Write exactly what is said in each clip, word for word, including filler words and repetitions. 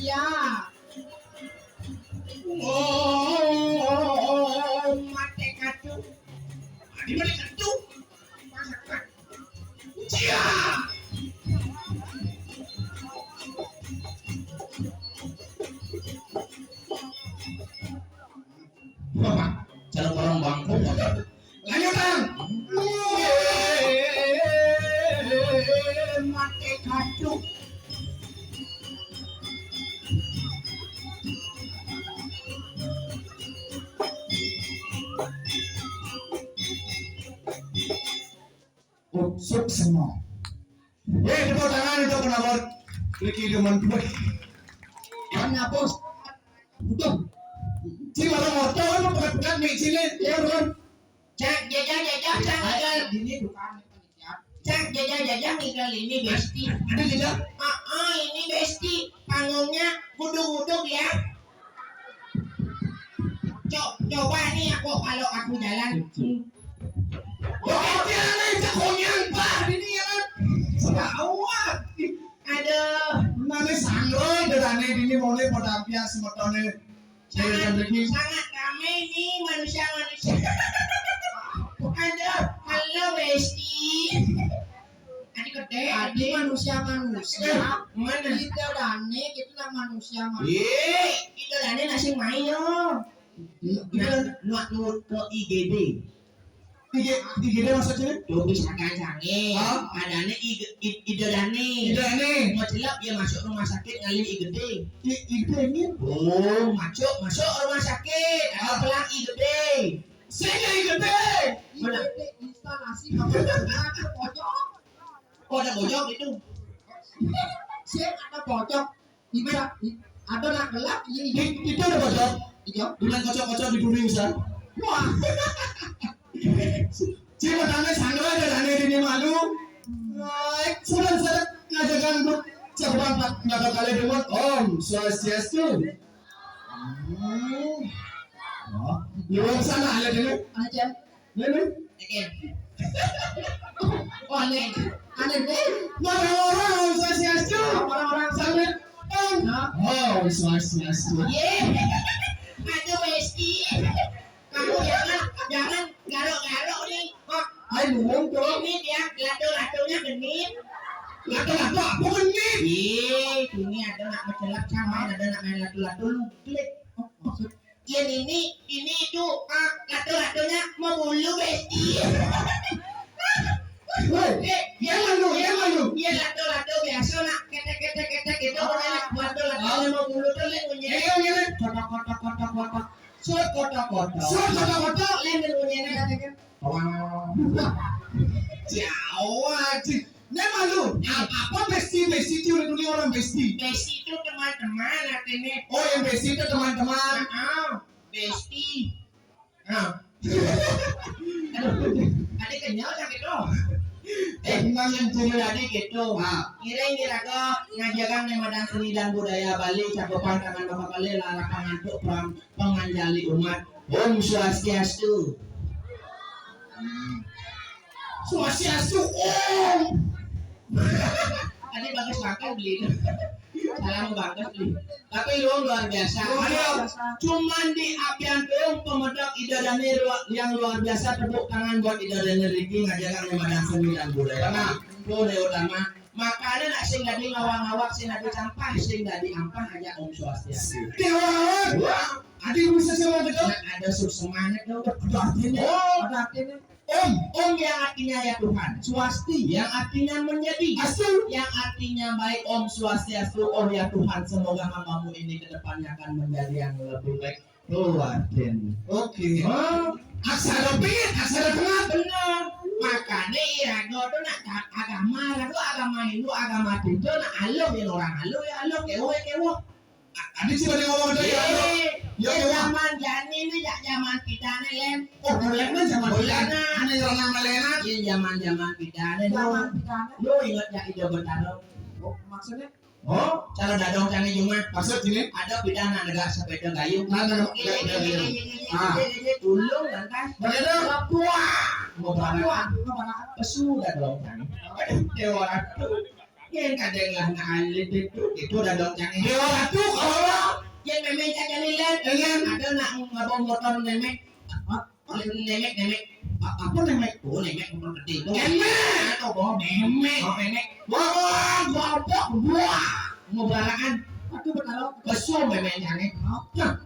Ya. Oh, mate kacung. Di mana kacung? Cia. Cara orang bangkok. Lanjutan. Mate kacung. Ucuk semua. Eh, tepuk tangan untuk penabur. Ricky Duman. Kan apa? Udah. Ci orang motor, lu pekat-pekat nih, sini. Ya, kan? Cak, jajah, jajah, cak, ada. Ini bukan. Cak, jajah, jajah, tinggal ini, Besti. Ada jajah? Ah, ah, ini Besti. Panggungnya gudug-gudug ya. Co-, coba nih aku, kalau aku jalan. Wah, dia nih, cak konyang, Pak. Ini ya, kan? Sawat. Aduh. Mana sangro, ada tane ini mulai pada biasa motornya. Sangat, sangat ramai nih manusia-manusia. Ada, halo Besti. Adi gede, adi manusia-manusia. Mana? Kita dane, kita lah manusia-manusia. Iya. Kita dane nasi mayo. Kita nuak nuak ke I G D. Tiga, tiga dia maksudnya? Tuh bisa kancangnya. Hah? Adanya ide, ide dane. Ide dane. Mau celap dia masuk rumah sakit ngalih I G D. I, ide ini? Oh, masuk, masuk rumah sakit. Ada pelang I G D. Saya I G D. Mana? I G D instalasi apa? Pojok. Oh, ada pojok itu. Saya ada pojok. Iba, ada nak gelap, iya, iya. Itu ada bocor. Iya. Bulan kocok-kocok di bumi, Ustaz. Wah. Cik, matanya sanggup ada, ada ini malu. Baik, sudah, sudah. Ngajakan untuk cakupan empat, empat kali dengan Om Swastiastu. Hmm. Oh, luar sana ada dulu. Aja. Ini? Ini. Oh, aneh. Aneh, deh. Orang-orang Om Swastiastu. Orang-orang sambil. Nah. Oh, Om Swastiastu. Ye. Aduh, Besti. Kamu jangan, jangan garuk-garuk nih. Oh. Ayo, ngomong dong. Ini dia, lato-latonya genit. Lato-lato apa genit? Ih, ini ada nak mencelak sama, ada nak main lato-lato, lu klik. Oh, maksud Yen ini, ini itu, ah, lato-latonya mau bulu, Besti. Woi, eh, yang mana, yang mana? Iya, lato-lato biasa nak ketek, ketek, ketek gitu, pokoknya nak lato-latonya mau bulu tuh, lihat bunyinya. Iya, iya, iya. Kotak, kotak, kotak, kotak. Sur, kotak, kotak. Sur, kotak, kotak. Lihat bunyinya, katanya. Wah. Jauh aja. Nah, malu. Apa besti, besti itu, orang besti? Besti itu teman-teman, artinya. Oh, yang besti itu teman-teman. Ah, besti. Nah. Aduh, tadi kenyal sakit loh. Eh, memang yang curi tadi gitu. Ah. Kira-kira kok ngajakan yang madang seni dan budaya Bali, cakupan tangan bapak kali, lara pangantuk, pram-, panganjali umat. Om Swastiastu. Hmm. Swastiastu, Om. Tadi bagus banget beli itu. Salam bagus beli. Tapi lu luar biasa. Luar biasa. Cuman di apian tuh pemedak Ida Dani lu-, yang luar biasa, tepuk tangan buat Ida Dani Riki ngajakan yang madang seni dan budaya. Karena lu dari utama. Makanya nak sing dadi ngawang-ngawang, sing dadi campah, sing dadi ampah aja Om Swastiastu. Dewa. Wah. Adi bisa sama gitu. Nah, ada su-, semangat dong. Ada artinya. Oh. Ada artinya. Om, Om yang artinya ya Tuhan. Swasti yang artinya menjadi. Astu yang artinya baik. Om Swastiastu. Oh ya Tuhan, semoga hambamu ini ke depannya akan menjadi yang lebih baik. Tuh, Raden. Oke. Oh, aksara pit, aksara tengah. Bener. Makanya irago tuh nak ka-, agama, irago agama Hindu, agama Buddha, nak aluh ya orang aluh ya aluh, kewo ya kewo. A-, adi coba dia ngomong tadi ya. Iya. Ya, ya, ya. Zaman jani ini ya zaman kita nih, Len. Oh, boleh kan zaman kita? Boleh, nah. Ane orang yang melenak. Iya, zaman-zaman kita nih. Zaman kita nih. Lu ingat ya Ida Betara? Oh, maksudnya? Oh, cara dadong cangé jumah. Maksud ini? Ada pidana negak sepeda gayung. Nah, nah, nah, iya, iya, iya, iya, iya, iya, iya, iya, iya, iya, tulung lantas. Bagaimana? Papua. Mau berapa? Papua. Pesu dadong cangé. Aduh, Dewa Ratu. Yang kadang lah ngalit itu, itu dadong cangé. Dewa Ratu, Memek cak jani, Lén. Iya. Ada nak ngabang motor memek. Hah? Memek, memek. A-, apa memek? Oh, memek motor gede. Memek. Atau bawa memek. Oh, memek. Wah, gua apa? Wah, mau barakan. Aduh, betul. Besok memek jani. Hah?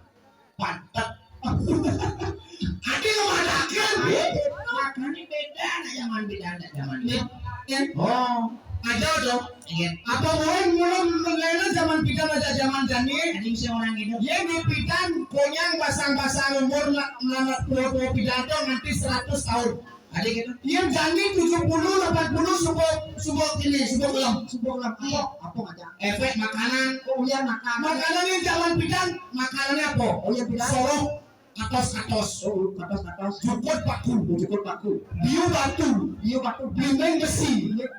Pantat. Ade ngemadake. Makanya beda nak zaman beda nak zaman ini. Oh, ada dong. Iya. Apa mau mulai mengenai zaman beda aja zaman jani? Ada bisa orang gitu. Ya, di bidan konyang basang-basang umur nak, nak, nak, nanti seratus tahun. Ada gitu. Iya, jani tujuh puluh, delapan puluh subuh, subuh ini, subuh gelem. Subuh gelem. Apa? Apa aja? Efek makanan. Oh, iya, makanan. Makanan yang zaman bidan, makanannya apa? Oh, iya, bidan. Soroh, katos-katos. Oh, katos-katos. Jukut paku. Oh, jukut paku. Biu batu. Biu batu. Blimbing besi. Iya.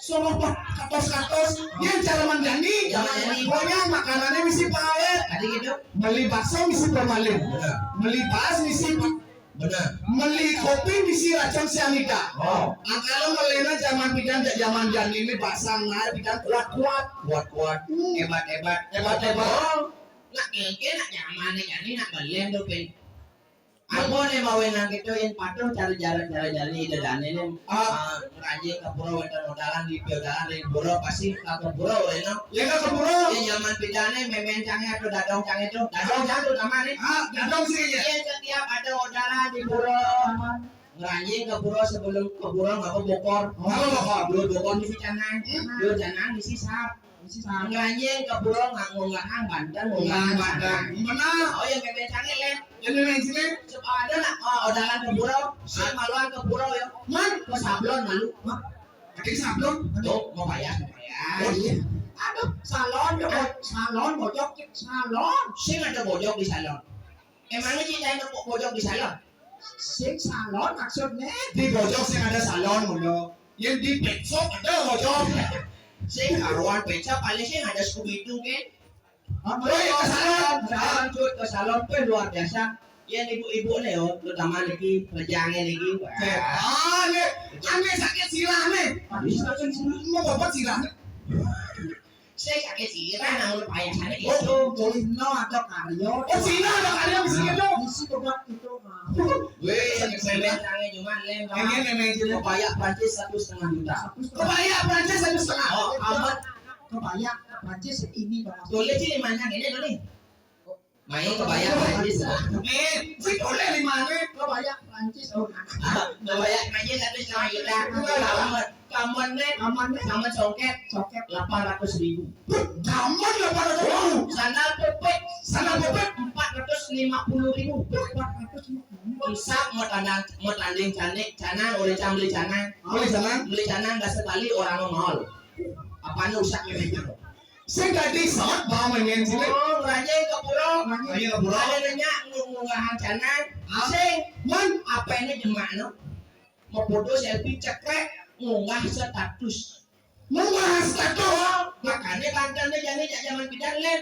Soroh pa-, katos-katos. Yang cara manjani. Cara manjani. Pokoknya makanannya mesti pahit. Tadi gitu. Beli bakso mesti formalin. Benar. Beli taas mesti pa-, Benar. Beli kopi mesti racun cyanida. Oh. Ah, kalau melena zaman bidan, zaman jani ini basang, nah, bidan kuat-kuat. Kuat-kuat. Hmm. Hebat-hebat. Hebat-hebat. Oh. Nak kengke, nak zaman ni, jani nak belen tu, Pin. Apa ni mau yang gitu, yang patuh cari jalan, cari jalan ni, itu dan ini. Ah. Ah, rajin ke pura, wonten odalan, di odalan, di pura, pasti ke pura, ya, no? Ya, ke pura. Ya, zaman bidan ni, memencangnya tu, dadong cangnya tu. Dadong cang tu, taman ni. Ah, dadong sih, ya. Ya, setiap ada odalan di pura. Ngeranjing ke pura, sebelum ke pura, ngapa bokor? Ngapa bokor? Dua bokor misi canang. Hmm. Dua canang misi sap. Misi sap. Ngeranjing ke pura, nggak ngunggahang banten, ngunggahang banten. Benar. Oh, yang memencangnya, Lén. Yang memencangnya? Sebab ada nak, oh, odalan ke pura, si maluan ke pura, ya. Man? Ke sablon malu. Hah? Ada sablon? Tuh, mau bayar, mau bayar. Oh, iya. Aduh, salon, ya, salon, bojok, salon. Sing ada bojok di salon. Emangnya kita yang kok bojok di salon? Sing salon maksudnya? Di bojok sing ada salon, ngono. Yang di pet shop ada bojok. Sing karuan pet shop, paling sing ada Scooby-Doo, kan? Oh, iya, ke salon. Salon, cut, ke salon, tuh luar biasa. Yang ibu-ibu nih, yo, terutama niki, rejangnya niki. Wah. Ah, nih, aneh sakit sirah nih. Aduh, sakit sirah. Mau bapak sirah nih. Saya sakit sirah, namun payah sana. Oh, gitu. Tolino ada karyo. Oh, Cina ada karyo di sini, tuh. Isi bebat itu, ah. Weh, yang saya tangan cuma lem. Ini memang jelas. Kebaya Prancis satu setengah juta. Kebaya Prancis satu setengah. Oh, amat. Kebaya Prancis ini, Bang. Boleh sih, mana ini, nih? Main kebaya Prancis lah. Eh, sing boleh di mana? Kebaya Prancis, oh. Kebaya Prancis satu setengah juta. Kamen, kamen nih, kamen nih, kamen songket, songket delapan ratus ribu. Kamen delapan ratus ribu. Sandal pepit, sandal pepit empat ratus lima puluh ribu. Empat ratus lima puluh. Isap mau tandang, mau tanding cantik, canang, oleh cang beli canang. Oleh canang? Beli canang nggak sekali orang mau. Apa nih usah memang? Sing dadi sot, bawa main sini. Oh, raja ke pura. Ayo ke pura. Ada nanya ngunggahan canang. Ah. Sing, man, apa ini jemak no? Mau foto selfie cekrek, ngunggah status. Ngunggah status. Oh, makanya tantane jane jak zaman bidan, Lén.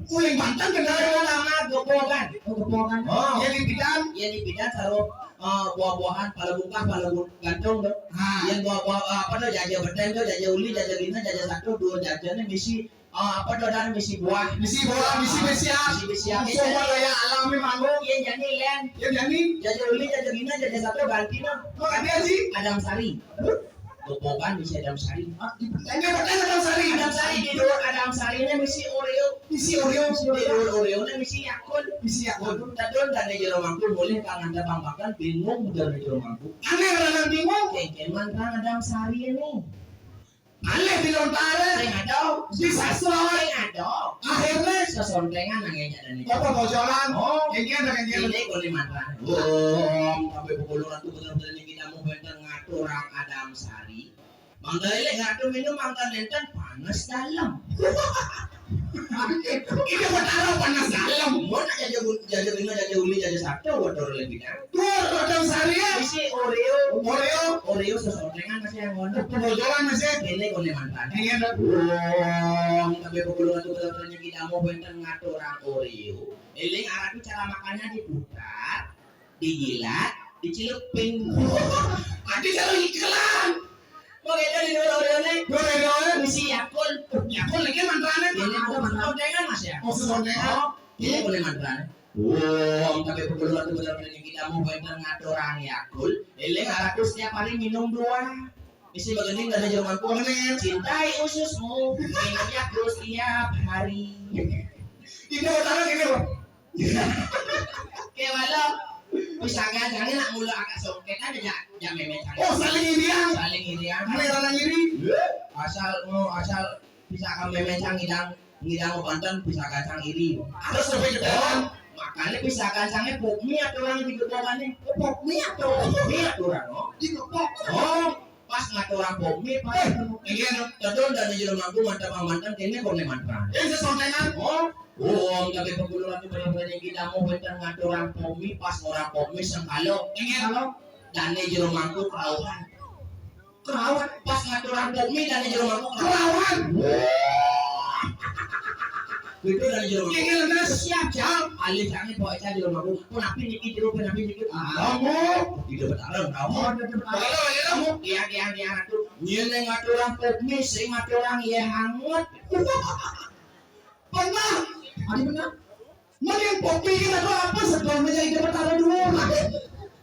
Uling mantan kenal. Nama Gebogan. Oh, Gebogan. Oh. Yang di bidan. Yang di bidan taruh, eh, buah-buahan, pala bungkah, pala bu-, gantung tu. Ha. Yang buah-buah, eh, apa tu, jaja beten tu, jaja uli, jaja bina, jaja satu, dua jaja ni misi Ah, apa tu, dan misi buah. Misi buah, misi besiak. Misi besiak. Semua daya alam ni manggung. Iya, jani, Lén. Ya, jani. Jaja uli, jaja gina, jaja satu ganti no. Apa dia sih? Adam Sari. Bobogan misi Adam Sari. Ah, di pertanyaan pertanyaan Adam Sari. Adam Sari, di luar Adam Sari ni misi Oreo. Misi Oreo. Di luar Oreo ni misi Yakult. Misi Yakult. Tadon dan jero mangkuk boleh kangen tabang makan, bingung dan jero mangkuk. Aneh orang bingung. Kengkeman kan Adam Sari ni. Alih di lontare. Sing ada. Di sastra. Sing ada. Akhirnya. Sesontengan nang encak dan encak. Apa bocoran? Oh. Kengkian, kengkian. Ini kuli mantra. Om, sampai pukul ratu betul-betul ini kita mau benten ngatur orang Adam Sari. Mangga ilek ngatur minum, mangga nenten panas dalam. Ini perkara panas dalam. Mau nak jaja, jaja lima, jaja uli, jaja satu, waduh lebih kan. Tur, Adam Sari ya? Isi Oreo. Oreo. Oreo sesotengan masih yang ngono. Pembocoran masih. Ini kuli mantan. Ini ada. Wong, tapi pukul satu betul rezeki kamu benten ngatur orang Oreo. Eling arah tu cara makannya diputar, dijilat, dicelupin. Nanti kalau iklan. Mau kita di luar Oreo ni. Luar Oreo ni. Misi Yakult. Yakult lagi mantranya. Ini mau sesotengan mas ya. Oh, sesotengan. Oh. Ini boleh mantra. Wong tapi perlu waktu benar-benar kita mau benar ngaturang Yakult. Eling aku setiap hari minum dua. Isi begening dari zaman aku. Cintai ususmu, minum Yakult setiap hari. Ini utara gini loh. Kayak malam. Bisa kan, jangan nak mula agak songket aja, jangan, jangan memecah. Oh, saling irian. Saling irian. Mana yang saling iri? Asal, oh, asal bisa kan memecah ngidang, ngidang banten bisa kacang iri. Terus sampai ke dalam. Makanya bisa kacangnya pop mie atau orang di gepokannya. Oh, pop mie atau? Pop mie atau orang, oh. Di gepok. Oh, pas ngaturang pop mie, pas. Eh, iya, no. Tedon dan jero mangku mantap mantan kene kok mantan. Ini sesontengan. Oh, oh, tapi pegulu lagi bener-bener kita mau bener ngaturang pop mie, pas orang pop mie sengkalo. Iya. Dan jero mangku kerauhan. Kerauhan. Pas ngaturang pop mie dan jero mangku kerauhan. Kerauhan. Itu dari jero mangku. Kengel terus. Siap, siap. Alih jangan bawa aja jero mangku. Pun api niki jero, pun api niki. Ah, kamu. Tidak bertarung, kamu. Oh, tidak bertarung. Kamu, dia, dia, dia, aku. Nyene ngaturang pop mie, sing ngaturang ya hangut. Pernah. Adi pernah. Mending pop mie kita tuh apa sebelumnya jadi bertarung dulu.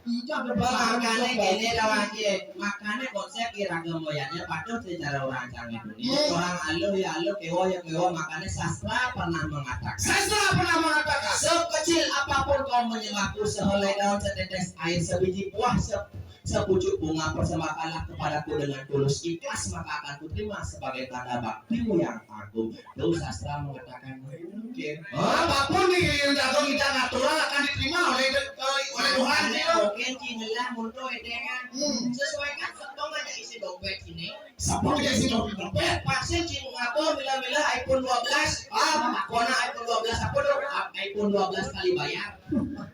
Iya, ada. Makanya gini, kawan, ya. Makanya konsep iragam moyanya patuh secara orang canggih dunia. Iya. Orang aluh ya aluh, kewa ya kewa. Makanya sastra pernah mengatakan. Sastra pernah mengatakan. Sekecil apapun kau menyembahku, sehelai daun, setetes air, sebiji buah, se sepucuk bunga, persembahkanlah kepadaku dengan tulus ikhlas, maka akan kuterima sebagai tanda baktimu yang agung. Tuh sastra mengatakan. Oke. Oh, apapun nih yang jago kita natural akan diterima oleh, oleh, oleh Tuhan. Makanya ya. Oke, cingelah mundur edengan. Hmm. Sesuaikan setong aja isi dompet ini. Setong aja isi dompet. Vaksin cing apa, mila-mila iPhone dua belas. Ah, kona iPhone dua belas apa tuh? Ah, iPhone dua belas kali bayar.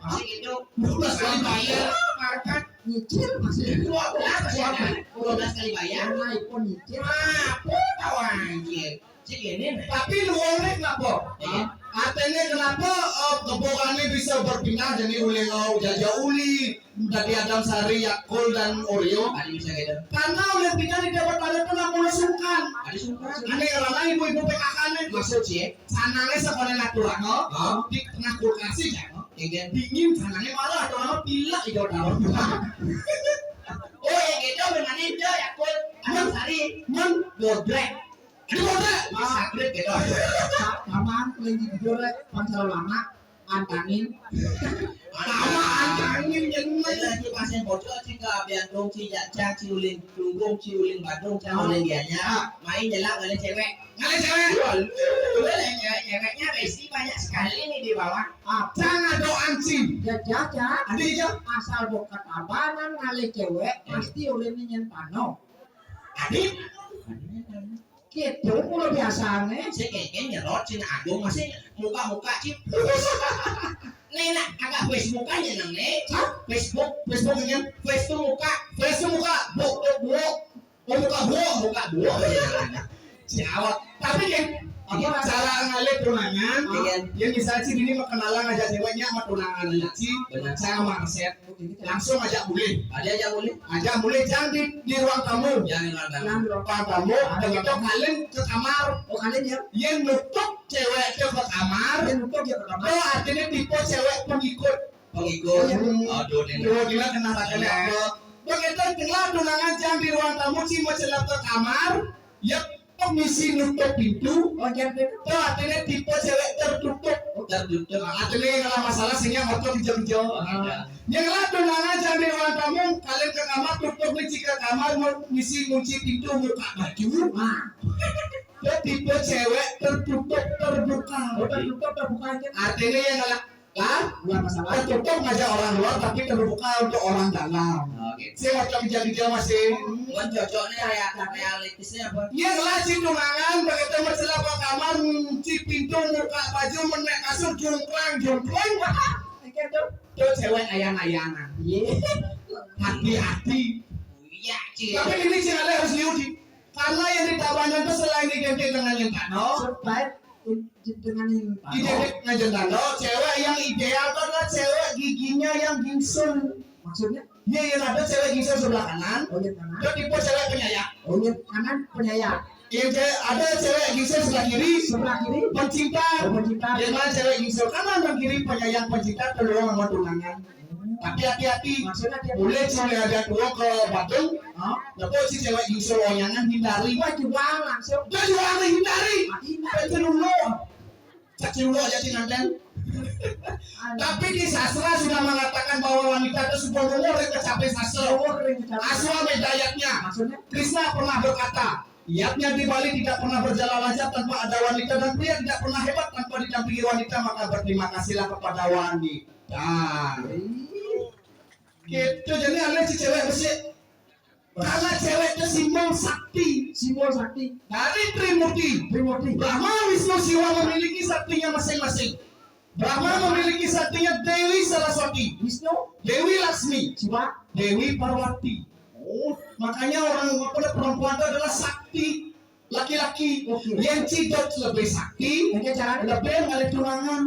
Masih gitu. Dua belas kali bayar. Makan. Nyicil masih. Dua belas masih ada. Dua belas kali bayar. Nah, iPhone nyicil. Apa tahu anjir. Cik ini nih. Tapi lu oleh kenapa? Iya. Artinya kenapa, eh, kebokannya bisa berpindah jadi oleh lo jajah uli, dari Adam Sari, Yakult dan Oreo. Tadi bisa gitu. Karena oleh pindah di dapat ada tuh namun sungkan. Ada sungkan. Ada yang lain ibu-ibu P K K nih. Maksud sih? Sanane sekolah natural, no? Hah? Di tengah kulkas sih, ya, no? Iya. Dingin, sanane malah atau apa pilek itu tahu. Oh, ya gitu, bermain itu ya, Kul. Aduh, sari. Men bodrek. Aduh, bodrek. Wah, sakit gitu. Paman, lagi jujur, ya, pacar lama, antangin. Lama antangin, jangan. Lagi pasien bocor, cika, biar dong, ci, jajang, ci, uling, lunggung, ci, uling, badung, ci, uling, dianya. Main jelak oleh cewek. Ngalih cewek. Boleh cewek-ceweknya Resi banyak sekali nih di bawah. Apa ngadoan sih? Ya jaja. Adi aja. Asal buka tabanan ngalih cewek pasti oleh nyen pano. Adi. Gitu mulu biasanya. Si keke nyerot si Agung masih muka-muka sih. Nih nak agak Facebook aja nang nih. Hah? Facebook, Facebook ini. Facebook muka, Facebook muka. Buk buk buk. Oh, buka buah, buka buah. Siapa? Tapi kan, apa cara ngalih tunangan? Iya. Yang misalnya sih ini mau kenalan aja ceweknya sama tunangan aja sih. Benar. Saya sama Arsep. Langsung aja boleh. Aja aja boleh. Aja boleh, jangan di, di ruang tamu. Jangan di ruang tamu. Ruang tamu, begitu kalian ke kamar. Oh, kalian ya? Yang nutup cewek itu ke kamar. Yang nutup ya ke kamar. Oh, artinya tipe cewek pengikut. Pengikut. Iya. Aduh, dia. Aduh, dia kena pakai apa? Begitu tinggal tunangan jam di ruang tamu, si mau celap ke kamar, ya, kok misi nutup pintu? Oh, jam itu. Tuh, artinya tipe cewek tertutup. Oh, tertutup. Nah, artinya yang ada masalah, sehingga motor hijau-hijau. Oh, iya. Yang lah tunangan jam di ruang tamu, kalian ke kamar, tutup kunci ke kamar, mau misi kunci pintu, buka baju. Nah. Dia tipe cewek tertutup, terbuka. Oh, tertutup, terbuka aja. Artinya yang lah Hah? Luar masalah. Tertutup ngajak orang luar tapi terbuka untuk orang dalam. Oke. Saya mau cocok jadi dia masih. Buat cocoknya kayak realistisnya apa? Iya jelas sih tunangan, begitu mencelap ke kamar, kunci pintu, buka baju, menek kasur, jungklang, jungklang. Kayak tuh. Tuh cewek ayang-ayangan. Iya. Hati-hati. Iya, Cik. Tapi ini sih ada harus diuji. Karena yang ditawarkan itu selain identik dengan yang kano, supaya identik dengan yang kano. Identik dengan yang kano, cewek yang ideal itu adalah cewek giginya yang gingsul. Maksudnya? Iya, yang ada cewek gingsul sebelah kanan. Oh, yang kanan. Dia tipe cewek penyayang. Oh, yang kanan penyayang. Yang cewek, ada cewek gingsur sebelah kiri, sebelah kiri pencinta. Oh, pencinta. Yang mana cewek gingsur kanan dan kiri penyayang, pencinta, peluang sama tunangan. Tapi hati-hati. Maksudnya dia boleh cuma ada dua ke Badung. Hah? Tapi si cewek gingsur onyangan hindari. Wah, jual langsung. Dia jual hindari. Hindari. Itu dulu. Cak dulu aja sih nanten. Tapi di sastra sudah mengatakan bahwa wanita itu sebuah umur yang kecapai sastra. Umur yang kecapai. Aswa medayatnya. Maksudnya? Krishna pernah berkata, yatnya di Bali tidak pernah berjalan lancar tanpa ada wanita, dan pria tidak pernah hebat tanpa didampingi wanita, maka berterima kasihlah kepada wanita. Gitu, jadi aneh si cewek besi. Karena cewek itu simbol sakti. Simbol sakti. Dari Trimurti. Trimurti. Brahma, Wisnu, Siwa memiliki saktinya masing-masing. Brahma memiliki saktinya Dewi Saraswati. Wisnu. Dewi Laksmi. Siwa. Dewi Parwati. Oh, makanya orang apa, perempuan itu adalah sakti laki-laki. Oke. Yang cidot lebih sakti, lebih ngalih tunangan.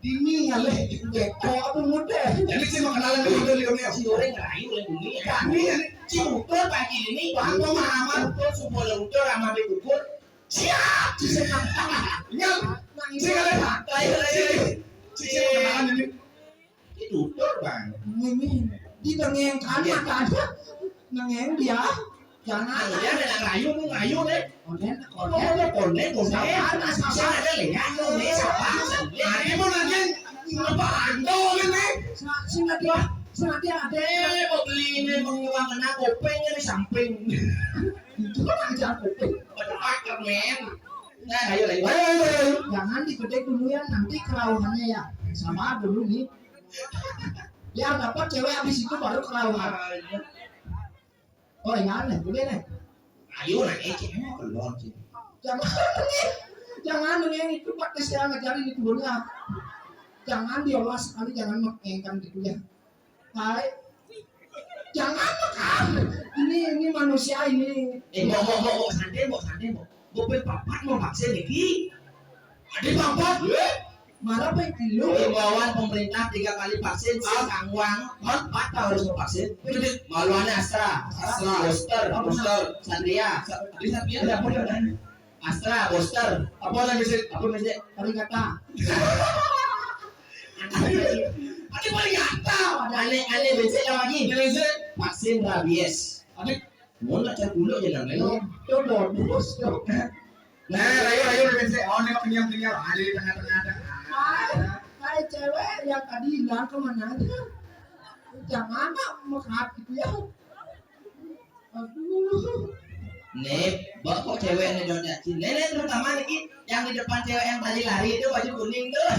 Dini ngalih. Beko apa muda? Jadi sih mau kenalan dulu, dulu, dulu. Si orang ngerayu oleh bumi ya. Kami ini si ukur pagi ini, bang, pemahaman ukur, subuh ukur, sama di ukur. Siap. Sih ngalih. Ayo, ayo. Sih mau kenalan ini. Itu ukur, bang. Ini di tengah kan matanya. Nengeng dia. Jangan. Dia ada rayu, mau rayu deh. Konden, konden, konden, konden. Sabar, sabar. Saya ada lihat lo nih, sabar. Ada mau nanya apa anda ini? Sing ada, sing ada. Eh, mau beli ini, mau ngewang kena kuping ini samping. Itu aja kuping. Pakai men. Nah, ayo, ayo. Ayo, ayo, ayo. Jangan digedek dulu ya, nanti kerauhannya ya. Sabar dulu nih. Biar dapat cewek habis itu baru kerauhan. Oh, iya nih, boleh nih. Ayo lah, eh, cewek mau keluar sih. Jangan, jangan yang itu pakai saya ngajarin itu dulu ya. Jangan diolah sekali, jangan mengengkan gitu ya. Hai, jangan makan. Ini ini manusia ini. Eh, mau mau mau mau santai, mau santai, mau. Mau papat mau vaksin lagi. Ada papat? Marah apa itu? Himbauan pemerintah tiga kali vaksin, ah, kangwang, empat tahun harus vaksin. Maluannya Astra, Astra, booster, booster, Satria, Satria, Satria, Astra, booster. Apa namanya sih? Apa namanya? Pariwisata. Ada pariwisata. Aneh-aneh, bisa lagi. Vaksin rabies. Ada. Mau nak cari dulu aja namanya. Itu bonus tuh. Nah, ayo, ayo, bisa. Oh, nengok kenyang-kenyang. Ada di tengah-tengah ada. Hai, hai, cewek yang tadi hilang kemana aja? Jangan nak mekat gitu ya. Aduh. Nih, bawa kok cewek nih, dodot. Nenek terutama nih, Ki, yang di depan cewek yang tadi lari itu baju kuning tuh.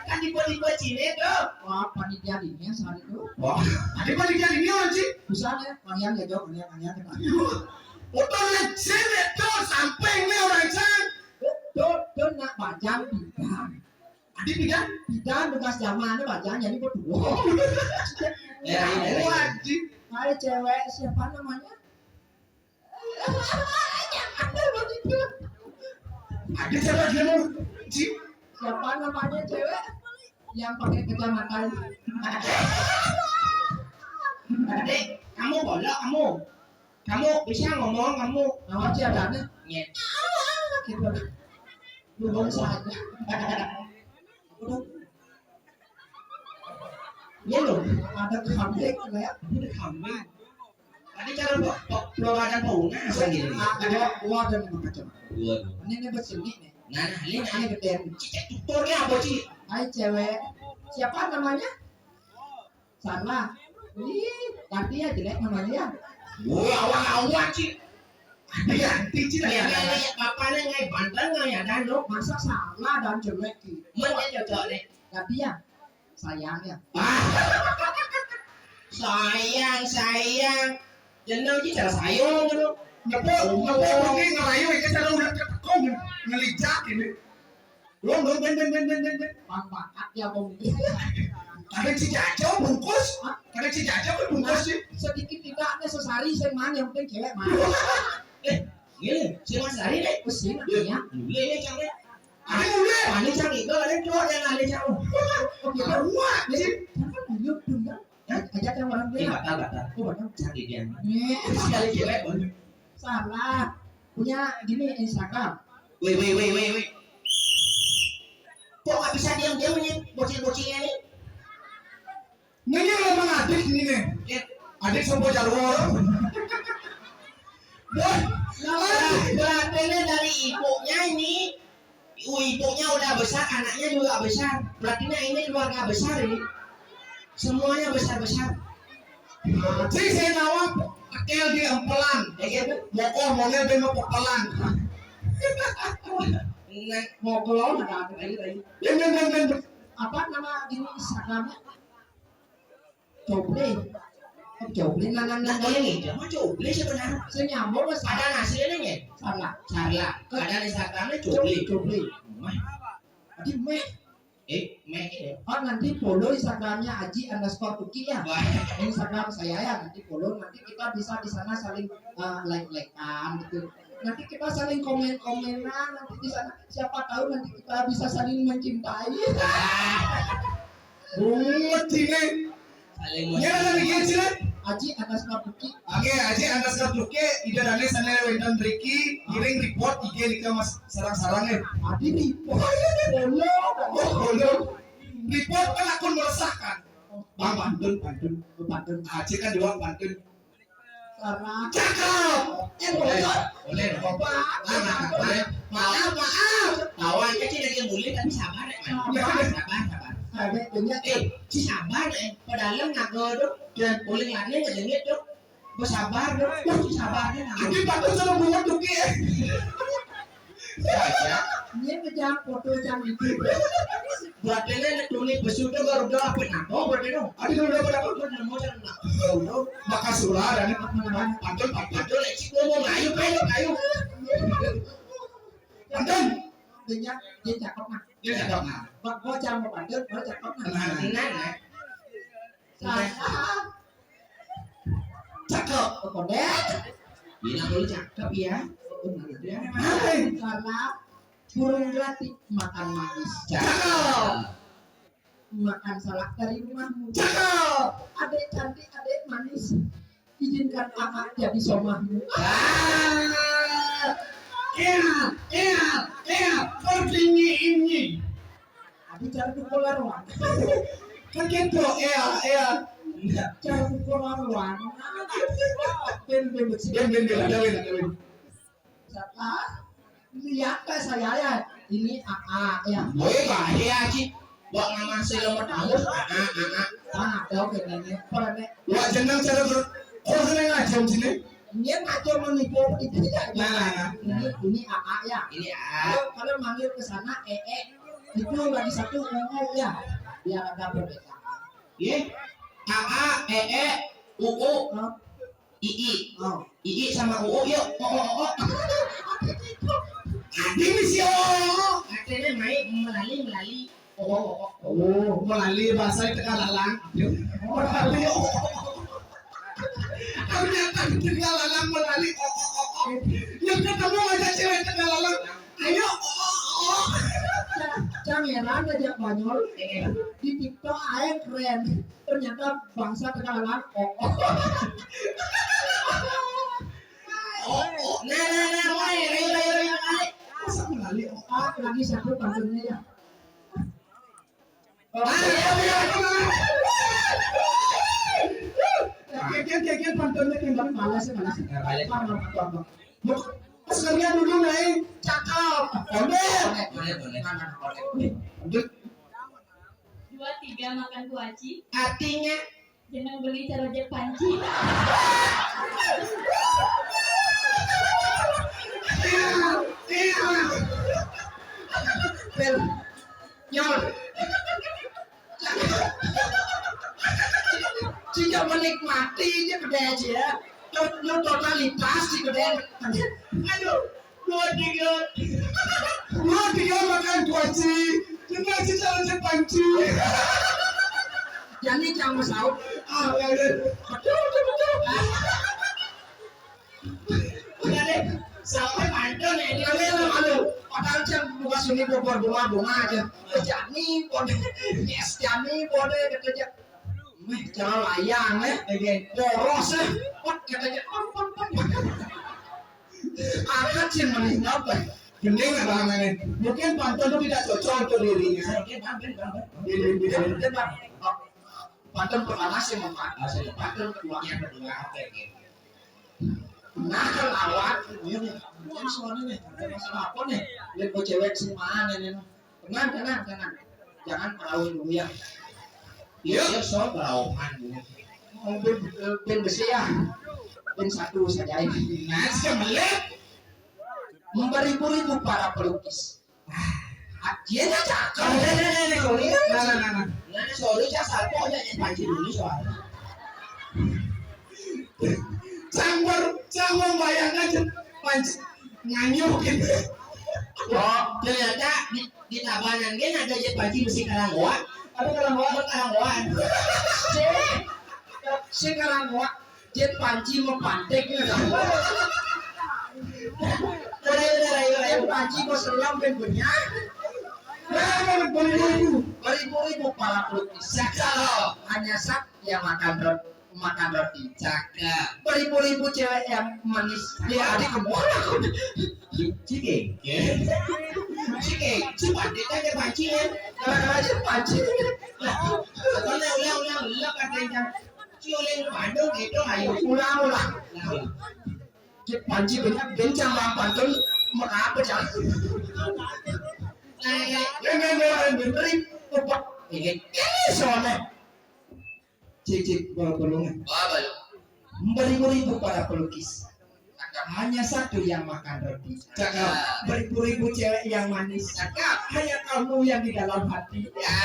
Kan tipe-tipe Cina tuh. Wah, panitia dirinya saat itu. Wah, ada panitia dirinya orang, Ci. Bisa nih, kalian ya, jawab, kalian, kalian. Udah lecin itu, samping nih orang, Cang. Tuh, tuh, nak bajang bidang. Adi bidang? Bidang bekas zamannya bajang, jadi berdua. Ya, ya, ya. Wajib. Hai cewek, siapa namanya? Ada siapa dia mau? Ci. Siapa namanya cewek yang pakai kacamata? Adik, kamu bolak kamu. Kamu bisa ngomong kamu. Nama siapa nih? Nyet. Gitu. Lu bangsa aja. Udah. Iya loh, ada kambing, ya. Ada kambing. Tadi cara po-, po-, peluaran pauna asal gini. Ah, ada, gua ada di macam. Waduh. Ini, ini berseni nih. Nah, nah, ini, nah, ini gede. Cicak tuturnya apa, Ci? Hai, cewek. Siapa namanya? Sarla. Ih, ganti ya jelek namanya ya. Wah, awak-awak, Ci. Ada ganti, Ci. Iya, iya, iya. Bapaknya ngai bantal, ngai ada, no. Masa Sarla dan jelek, Ci? Mana cocok, nih? Ganti ya? Sayang ya. Ah. Sayang, sayang. Jeneng iki cara sayang ngono. Nepo, nepo mungkin ngerayu iki cara udah ketekong ngelijak ini. Lo lo ben ben ben ben ben. Bang bakat ya, Bang. Ada cicaco bungkus? Hah? Ada cicaco kan bungkus sih. Sedikit tidaknya sesari sing mana yang penting cewek mana. Eh, iya, si Mas Ari deh. Wis sih, iya. Iya, iya, cang deh. Ada mulai. Ada cang itu, ada cowok yang ada cang. Oke, wah, jadi kan ayo dong, kan? Hah? Ajak yang orang dia. Iya, batal, batal. Oh, batal. Cang dia. Nih. Sekali cewek, Bang. Salah. punya gini Instagram. Woi, woi, woi, woi, woi. Kok nggak bisa diam-diam ini bocil-bocilnya nih? Ini memang adik ini nih. Ya. Adik sopo jarwo. Wah, berarti ini dari ibunya ini. Uh, ibunya udah besar, anaknya juga besar. Berarti ini keluarga besar ini. Semuanya besar-besar. Sing saya nawa pekel di empelan. Ya, gitu. Mokoh mongel ben mau pepelan. Nek mau kelon ada apa lagi tadi? Ben, ben, ben, ben. Apa nama ini Instagramnya? Coble. Oh, Coble, nah, nah, nah, nah, ini dia mah Coble sebenarnya. Saya nyambung, Mas. Ada hasilnya nih. Salah. Salah. Ada Instagramnya Coble. Coble. Mah. Tadi meh. Eh, meh ya. Oh, nanti follow Instagramnya Aji underscore Tuki ya. Wah. Instagram saya ya, nanti follow, nanti kita bisa di sana saling eh, like-likean gitu. Nanti kita saling komen-komenan, nanti di sana siapa tahu nanti kita bisa saling mencintai. Buat ini. Saling. Ya, ada lagi sih. Aji atas Mabuki. Oke, Aji atas Mabuki. Ida dane sana wonten mriki, kirim report I G nika Mas sarang-sarang ya. Adi report. Oh, belum. Report kan akun meresahkan. Bang, pantun, pantun. Pantun. Aji kan doang pantun. Sarang. Cakep. Eh, boleh. Boleh. Apa? Maaf, maaf, maaf. Tawa aja sih lagi mulai, tapi sabar ya. Sabar. Sabar, sabar. Sabar, punya. Eh, si sabar ya. Padahal ngago tuh. Dan boleh lari aja nih tuh. Bersabar tuh. Wah, si sabarnya ngago. Ini patut sudah buat tuh, Ki. Ini kejam foto jam itu. Buat ini nek tuni besu tuh baru udah apa nabo buat itu. Ada dulu dapat apa? Buat nemu dan nak. Maka surah dan apa namanya? Pantun, pantun, pantun, lek sik ngomong, ayo, ayo, ayo. Pantun. Dia, dia cakep nah. Dia cakep nah. Bak bocah mau pantun, mau cakep nah. Nah, nah, nah. Salah. Cakep. Kodek. Bilang lu cakep ya. Benar ya. Hai. Karena burung gelatik makan manis. Cakep. Makan salak dari rumahmu. Cakep. Adik cantik, adik manis. Izinkan kakak jadi somahmu. Ah. Iya, iya, iya. Pertinggi ini. Abi cara pukul lawan. Kan gitu, iya, iya. Cara pukul lawan. Ben, ben, ben, ben, ben, ada, ben, ada, ben. Siapa? Lihat ke saya ya. Ini A A ya. Woi, bahaya, Ci. Wak nama si nomor tamus. A A, A A. Ah, tahu kan ini. Pernah. Wak jeneng cara ber-, kok seneng aja sini? Ini aja menipu itu ya. Nah, nah, nah. Ini, ini A A ya. Ini A A. Kalau, kalau manggil ke sana, E E, itu lagi satu ungu ya. Biar ada perbedaan. Iya. A A, E E, U U, oh. I I. Oh. I I sama U U, yuk. O, o, o, o. Ini si O. Katanya main melali, melali. O, o, o, o. Oh, melali bahasa Tegalalang. Melali. Ternyata di Tegalalang melali. O, o, o, o. Yang ketemu aja cewek Tegalalang. Ayo, o, o, o. Jangan aja Banyol. Di TikTok aja keren. Ternyata bangsa Tegalalang. O, o. O, o. Nah, nah, nah, mulai. Ayo, ayo, ayo, mulai. Masa melali? O, o. Ah, lagi satu pantunnya ya. Ah, iya, iya, iya. Kian, kian, kian, pantunnya kian, malas, malas. Ya, balik. Paham, paham, paham. Maskernya dulu, Nay. Cakep. Boleh. Boleh, boleh, boleh. Lanjut. Dua tiga makan kuaci. Artinya? Jangan beli cara jek panci. Iya, iya. Bel. Nyol. Sejak menikmati aja gede aja ya. Lu, lu totalitas sih gede. Aduh, dua tiga. Dua tiga makan kuaci. Kena sih cara jek panci. Jadi jangan mau sahur. Ah, ya udah. Betul, betul, betul. Udah deh, sampai mantan ya. Ini namanya lu malu. Padahal jam buka sini bobor bunga-bunga aja. Jani, bodoh. Yes, Jani, bodoh, katanya. Meh, cara layang, eh. Boros, eh. Pot, katanya. Pot, pot, pot. Akan sih mending apa? Mending apa namanya? Mungkin pantun itu tidak cocok untuk dirinya. Oke, Bang, Bang, Bang, Bang. Bang, Bang, Bang. Pantun pertama sih mau pantun, pantun kedua, yang kedua, oke, oke. Nah, kalau awak, ini nih, ini soalnya nih, ada masalah apa nih? Lihat mau cewek sih mana nih? Tenang, tenang, tenang. Jangan perahu dulu ya. Iya, iya, so perahuan dulu. Mau ben, eh, ben besi ya. Ben satu saja ini. Nah, semelet. Memberibu-ribu para pelukis. Ah, dia nya cakep. Nah, nah, nah, nah, nah. Nah, sorry, saya salpo aja yang panci dulu soalnya. Cang ber, cang membayangkan je, panci nganyuh gitu. Oh, ternyata di, di tabanan kan ada je panci besi karanggoa. Apa karanggoa? Apa karanggoa? Si, si karanggoa, je panci mau pantek gitu. Dari, dari, dari panci mau selam ben banyak. Nah, beribu-ribu, beribu-ribu para pelukis. Cakep. Hanya satu yang makan roti, makan roti. Cakep. Beribu-ribu cewek yang manis. Ya, adik kemana? Cike. Cike. Cuma dia tanya panci ya. Gara-gara aja panci. Lah, ulang, ulang, ulang, ulang, katanya. Si oleh Bandung gitu, ayo. Ulang, ulang. Nah, ulang. Cik panci banyak bencang bang pantun. Mengapa, Cang? Nah, ya. Yang, yang, yang, yang, beri. Opak. Ini, ini soalnya. Cicip, bawa pelungan. Bawa pelungan. Beribu-ribu para pelukis. Cakep. Hanya satu yang makan roti. Cakep. Beribu-ribu cewek yang manis. Cakep. Hanya kamu yang di dalam hati. Ya.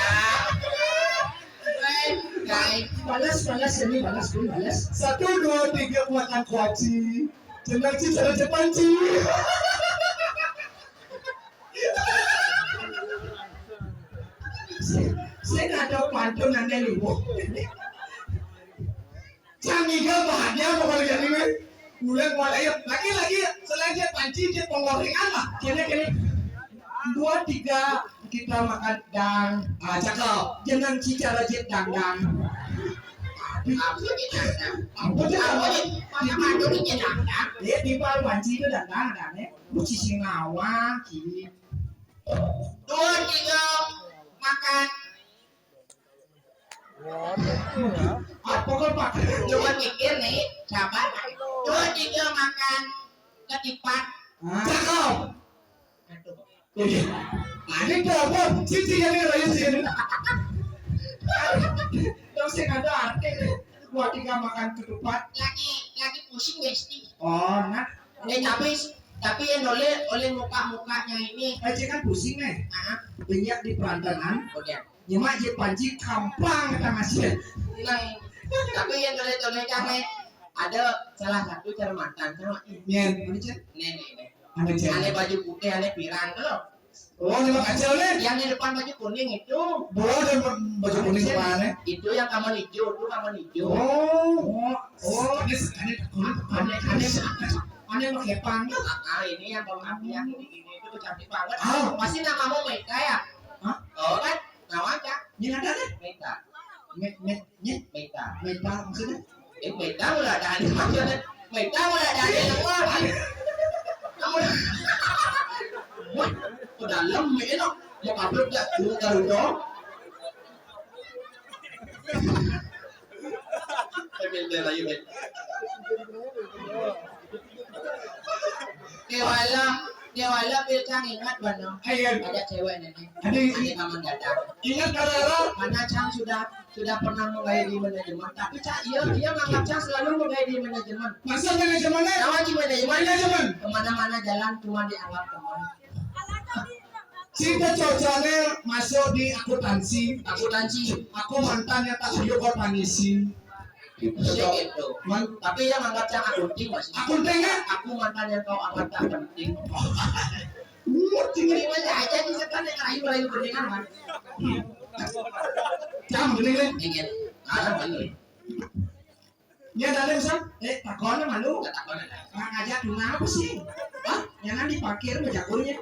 Baik, baik. Balas, balas, ini balas, pun balas. Satu, dua, tiga, makan kuaci. Jenang ci, cara Jepang ci. Saya nggak tahu pantun nanti lu. Cang Iga bahagia pokoknya jadi, men. Mulai, mulai, ayo. Lagi, lagi, selain dia panci, dia penggorengan lah. Kene, kene. Dua, tiga, kita makan dang. Ah, cakep. Jenang ci, cara jit dang dang. Apa sih dang dang? Apa sih? Apa sih? Masa pandemi aja dang dang? Dia tipe panci itu dang dang, dang, ya. Lu cici ngawa, kiri. Dua, tiga, makan. Apa kok, Pak? Coba mikir nih, sabar. Dua, tiga, makan ketipat. Ah. Cakep. Aduh. Iya. Nah, ini apa? Cici yang ini, rayu sih ini. Dong sih ada arti. Dua, tiga, makan ketupat. Lagi, lagi pusing, Besti. Oh, nah. Eh, tapi, tapi yang oleh, oleh muka-mukanya ini. Eh, cik kan pusing, eh. Ah. Banyak di perantanan. Oke. Nyemak je panci kampang kata masih. Nah, tapi yang oleh, oleh kami ada salah satu cara mantan sama ini. Nyen, mana, Cen? Nih, nih, nih. Mana, Cen? Ada baju putih, ada pirang tuh. Oh, nyemak aja, nih. Yang di depan baju kuning itu. Bodoh, baju kuning mana? Itu yang kamar hijau, itu kamar hijau. Oh. Oh. Ini sekali kulit. Aneh, aneh, aneh pakai pang. Ah, ini yang kamar yang ini, ini itu cantik banget. Ah. Pasti namamu Meta ya? Hah? Oh, kan? Nama aja. Ini ada deh. Meta. Me, me, nye? Meta. Meta maksudnya? Eh, Meta mulai ada aneh maksudnya. Meta mulai ada aneh semua. Kamu. Wah, ke dalam, Meta. Mau kabur gak? Tuh, Garuda. Oke, udah, lanjut, ya. Dewala, Dewala, Bil, Cang ingat, Bano? Iya. Ada cewek nenek. Ada. Ada kamu datang. Ingat, Dewala? Mana Cang sudah, sudah pernah menggaya di manajemen, tapi Cang, iya, dia nganggap Cang selalu menggaya di manajemen. Masa manajemennya? Tahu di manajemen? Manajemen. Kemana-mana jalan cuma dianggap teman. Cinta cocoknya masuk di akuntansi. Akuntansi. Aku mantan yang tak hidup kota ngisi. Bisa gitu. Man- Tapi yang anggap Cang akunting masih. Akunting ya? Aku mantan yang kau anggap tak penting. Umur tinggi. Ini aja di setan yang rayu-rayu beningan, man. Cang bening ya? Iya. Ada bening. Nya dalem, Sam? Eh, takon malu. Nggak takon ada. Nggak ngajak, kenapa sih? Hah? Jangan diparkir, bejagurnya.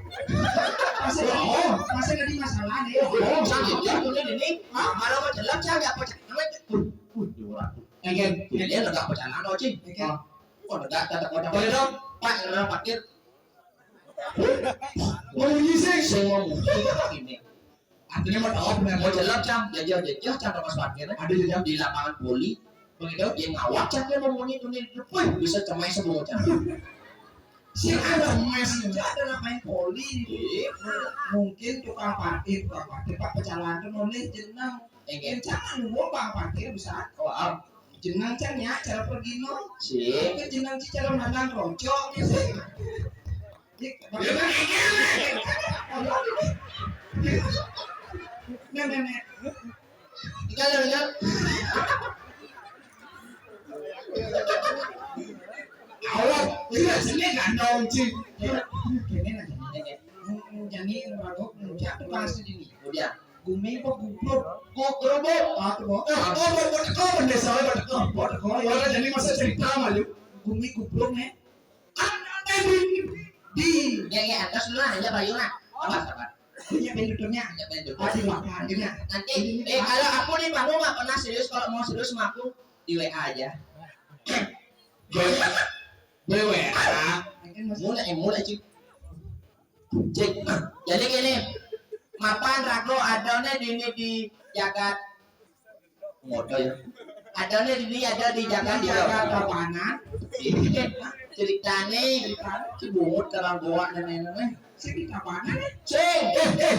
Masa, oh, masa jadi masalah nih. Oh, Sam, itu, itu, ini. Hah? Malah mau jelas, Sam, nggak percaya. Namanya, uh, uh, dua ratus. Again. Jadi, dia nggak percaya, no, Cing. Again. Wah, dak, dak, dak, dak. Boleh dong? Pak, ngerang parkir. Mau ngisi? Sing mau ngisi ini. Artinya mau tahu, mau jelek, Cang. Jajah, jajah, Cang, pas parkirnya. Ada di, di lapangan voli. Begitu, dia ngawak, Cang, dia mau ngomongin tuh nih. Wih, bisa cemai semua, Cang. Si ada mes, ada main voli. Iya. Mungkin tukang parkir, tukang parkir, Pak, pecalang tuh nulis jeneng. Enggak. Jangan lu, Bang, parkir bisa. Oh, ah. Jeneng, Cang, ya, cara pergi, no. Sip. Kan jeneng, Ci, cara mandang rocok, gitu. Dik, bagaimana? Nek, nek, nek. Tinggal, tinggal. Awak, iya, sini gandong, Ci. Kene, kene, kene. Hmm, jadi, ragu, hmm, jatuh pas ini. Udah. Gumi apa gubruk? Gubruk. Ah, tuh, ah, oh, buat, buat teko, bendesa, buat teko, buat teko. Ya, jadi masa cerita malu. Gumi gubruk, nih. Kan ada di, di. Ya, ya, atas dulu lah, ya, Bayu lah. Awas, apa? Punya bentuknya. Ya, bentuk. Ada makan, ya. Nanti, eh, kalau aku di panggung nggak pernah serius, kalau mau serius sama aku, di W A aja. Di W A. Mulai, eh, mulai, Cik. Cik, jadi gini, mapan rago adone dini di jagat moto ya. Adone dini ada di jagat di Jakarta Barat. Ceritane Cibungut, Karanggoa dan lain-lain. Sing di Tabanan ya? Sing, eh, eh.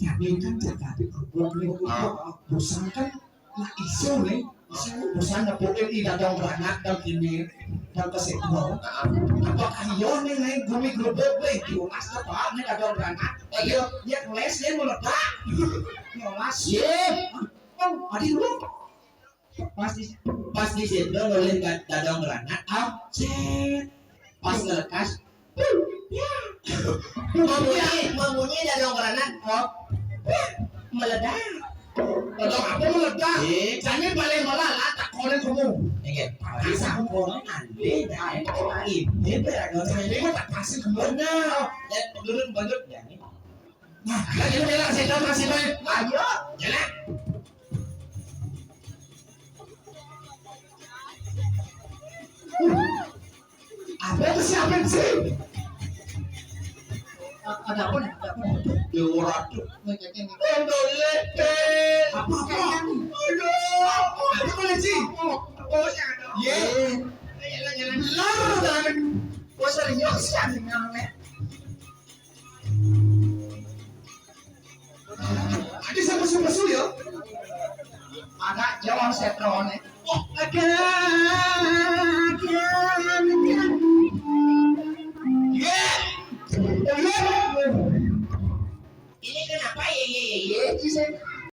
Jadi kan jaga di kerupuk nih, kerupuk. Bosan kan, nah, isu nih, isu. Bosan nepukin di dadong granat dan ini dan kesetrum. Apakah iya nih, nih, gumi gerobok nih, diolas apa nih dadong granat? Iya, dia keles, dia meledak. Diolas. Iya. Oh, adi lu. Pas di, pas di situ nulis dadong granat, ah, cet. Pas ngelekas, ya. Memunyi, memunyi dadong granat, oh, meledak. Dadong apa meledak? Eh, jangan balik malah lah tak konek kamu. Iya, bisa aku konek nanti, dah, ini lagi. Ini beragam saya ini tak kasih kemana. Ya, turun banget ya ini. Nah, lagi jalan sih, jalan sih, Bay. Ayo, jalan. Apa itu, siapa sih? A-, ada apa nih? Ada apa nih? Ya, ora tuh. Mau cek ini. Apa, apa? Aduh. Apa, apa, Ci? Apa? Apa sih ada? Ye. Jalan, jalan. Bener, jalan. Gua serius ya, dengarnya. Ada siapa susu ya? Anak Jawa Setrone. Oh, ada, ada.